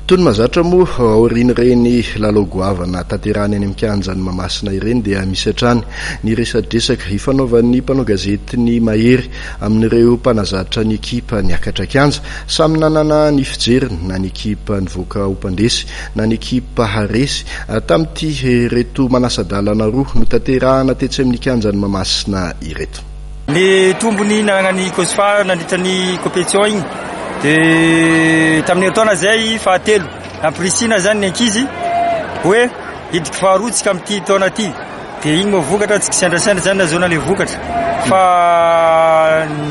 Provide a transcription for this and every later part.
Toy ny mahazatra moa, aorian'ireny lalao goavana tanterahina eny amin'ny kianjan'i Mahamasina ireny dia misy hatrany ny resadresaka ifanaovan'ny mpanao gazety ny Mahery amin'ireo mpanazatra ny ekipa niakatra kianja. Samy nanana ny fijeriny na ny ekipa nivoaka ho mpandresy na ny ekipa resy tamin'ity ireto manasa-dalana roa notanterahana tetsy amin'ny kianjan'i Mahamasina ireto. Ny tombony nananan'ny Cosfa nandritra ny compétition igny dia tamin'ny herintaona zay fahatelo nampirisihina zany ny ankizy hoe hiditra faharoa tsika amin'ity taona ity dia igny moa vokatra tsy kisendrasendra zany nahazoana le vokatra fa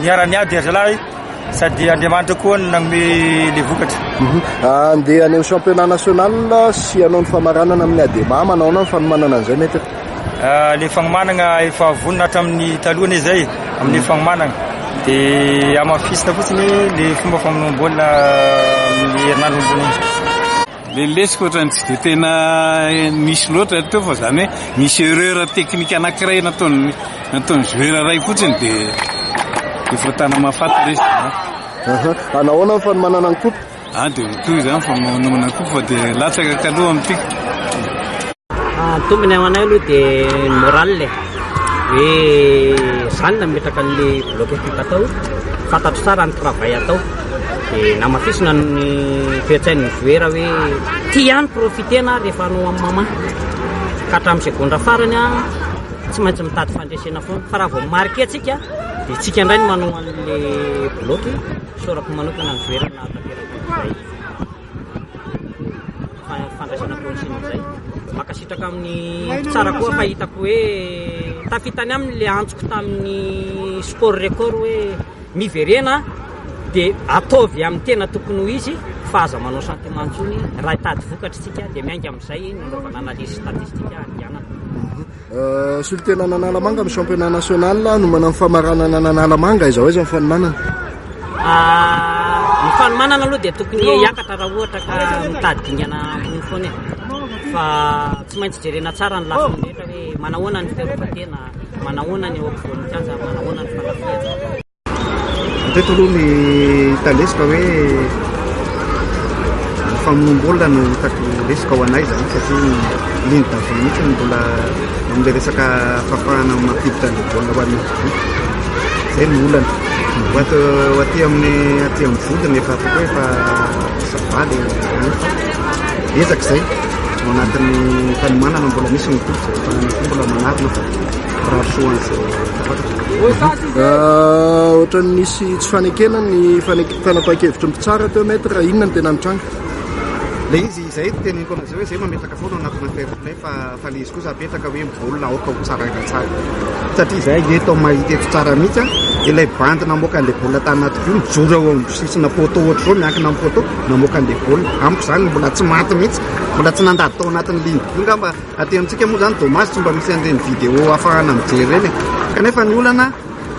niara-niady ry zalahy sady Andriamanitra koa no nanome le vokatra. Andeha any amin'ny championnat national sy hanao ny famaranana amin'ny Adema, manao ahoana ny fanomanana an'izay maître? Le fagnomanagna efa vonona hatramin'ny taloha anie zay amin'ny fagnomanagna de hamafisina fotsiny le fomba famonoam-baolina amin'ny herinandro ambony iny. Le lesika ohatran'ny tsy de tena nisy loatra teo fa zany hoe nisy erreur technique anankiray nataon'ny nataon'ny joueur iray fotsiny de efa tana mahafaty le izy. Nahoana ny fanomanana ny coupe? Ah dia mitohy izany fa manomana koa fa dia latsaka kaloha amin'ity. Ah, ny tombony ho anay aloha dia ny moral e. Hoe zany nametraka an'le bloc équipe atao, fantatro tsara ny travail atao. Dia namafisina ny toe-tsain'ny joueur hoe ty ihany profitena rehefa hanao amin'ny maman. Ka hatramin'ny segondra farany a, tsy maintsy mitady fandresena foana. Fa raha vao marqué tsika, dia tsika indray no manao an'le bloc. Isaorako manokana ny joueur nahatanteraka an'izay fandraisana consigne izay. Mankasitraka amin'ny mpitsara koa fa hitako hoe tafitany aminy le antsoko tamin'ny score record hoe miverena dia ataovy amin'ny tena tokony ho izy fa aza manao sentiment intsony raha hitady vokatra isika dia miainga amin'izay ny anaovana analyse statistique andehanana. Solontenan'Analamanga amin'ny championnat national, nomana ny famaranana an'Analamanga, aiza ho aiza ny fanomanana? Ah, ny fanomanana aloha dia tokony hiakatra raha ohatra ka mitady dingana ambony foana e. Fa tsy maintsy jerena tsara ny lafiny rehetra hoe manahoana ny fiarovan-tena, manahoana ny eo ampovoan'ny kianja, manahoana ny fanafihana. Hatreto aloha ny hita lesoka hoe ny famonoam-baolina no hitako lesoka ho anay izany satria ny ligne d'avant mihitsy no mbola amin'ilay resaka fahafahana mampiditra an'ilay baolina ho an'ny but. Izay no olana. Ho ato ho aty amin'ny aty amin'ny vodiny efa ataoko hoe efa ça va le any fa ezaka izay ao anatin'ny fanomanana mbola misy ny groupe izay efa mbola manarina fa mirary soa an'izay tafakatra. Ohatran'ny nisy tsy fanekena ny fanapahan-kevitry ny mpitsara teo maître, inona no tena nitranga? Le izy izay no teneniko anareo hoe zay mametraka foana ao anatina fair play fa fa le izy kosa apetraka hoe ny baolina aoka ho tsaraina tsara satria zay eto mahita eto tsara mihitsy an ilay bandy namoaka an'ilay baolina tany anaty vio mijoro eo amin'ny sisina poteau ohatr'izao miankina amin'ny poteau namoaka an'ilay baolina amiko zany mbola tsy maty mihitsy mbola tsy nandady tao anatin'ny ligne vio ngamba Aty amintsika moa zany dommage tsy mba misy an'ireny vidéo afahana mijery ireny e. Kanefa ny olana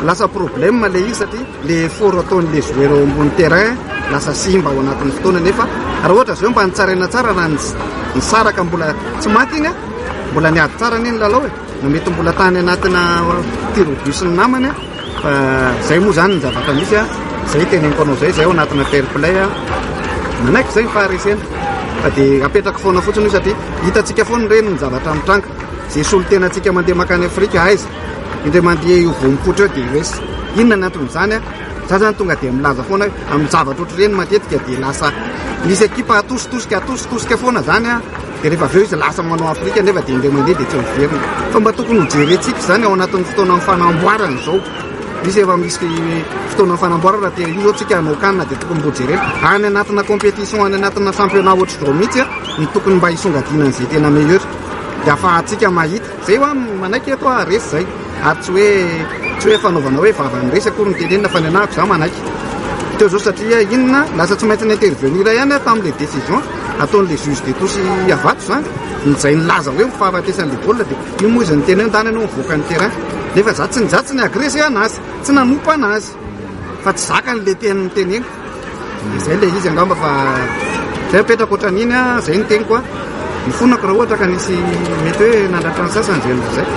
lasa problème le izy satria le effort ataon'le joueur eo ambony terrain lasa simba ao anatin'ny fotoana nefa raha ohatra zao mba nitsaraina tsara raha nisaraka mbola tsy maty iny a, mbola niady tsara anie ny lalao e, na mety mbola tany anatina tir au but sy ny namany a. Fa zay moa zany ny zavatra misy a, zay teneniko anao zay, zay ao anatina fair play a, manaiky zay ny faharesena fa dia apetrako foana fotsiny io satria hitantsika foana ireny ny zavatra mitranga, zay solontenantsika mandeha makany Afrika aiza, indray mandeha io vao mipoitra eo dia resy, inona ny anton'izany a, za zany tonga dia milaza foana hoe amin'ny zavatra ohatr'ireny matetika dia lasa misy ekipa atositosika atositosika foana zany a, Dia rehefa avy eo izy lasa manao Afrika nefa dia indray mandeha dia tsy miverina. Fa mba tokony ho jerentsika izany ao anatin'ny fotoanan'ny fanamboarana izao. Misy efa misy fotoanan'ny fanamboarana dia io izao tsika hanao CAN dia tokony mbo jerena. Any anatina compétition, any anatina championnat ohatr'izao mihitsy no tokony mba hisongadinan'izay tena meilleur. Dia afahantsika mahita. Zay hoa manaiky eto aho resy zay. Ary tsy hoe tsy hoe fanaovana hoe vavan'ny resy akory no tenenina fa ny anahako za manaiky. Teo zao satria inona lasa tsy maintsy ni-intervenir ihany aho tamin'ilay décision ataon'ilay juge de touche Iavato zany. Izay nilaza hoe fahafatesan'ilay baolina dia io moa izy niteny hoe ndana ianao mivoaka ny terrain. Nefa za tsy za tsy ni-agresser anazy, tsy nanompa anazy fa tsy zakany ilay teny niteneniko. Dia zay ilay izy angamba fa zay apetrako ohatran'iny an, zay ny teniko an. Mifonako raha ohatra ka nisy mety hoe nandratra ny sasany zay zay.